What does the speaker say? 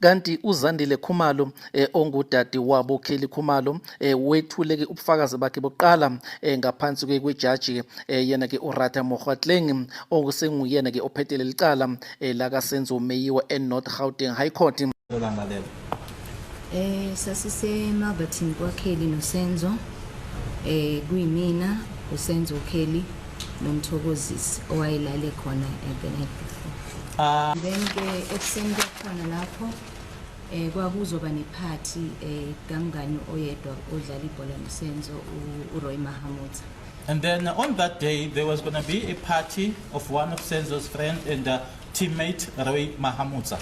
Kanti uZandile Khumalo ongudade wabo Kelly Khumalo wethule ke ubufakazi bakhe bokuqala ngaphansi ke kwejaji yena ke uRatha Mokgoatlheng, okusenguyena ke ophethe licala laka Senzo Meyiwa eNorth Gauteng High Court. Langa lelo. Sasise Milverton kwaKelly noSenzo, kuyimina, uSenzo, Kelly noMthokozisi owayelale khona the night before. Then ke ekuseni kwakhona lapho kwakuzoba nephathi kamngani oyedwa odlala ibhola noSenzo, uRoy Mahamutsa. And then on that day, there was going to be a party of one of Senzo's friend and teammate, Roy Mahamutsa.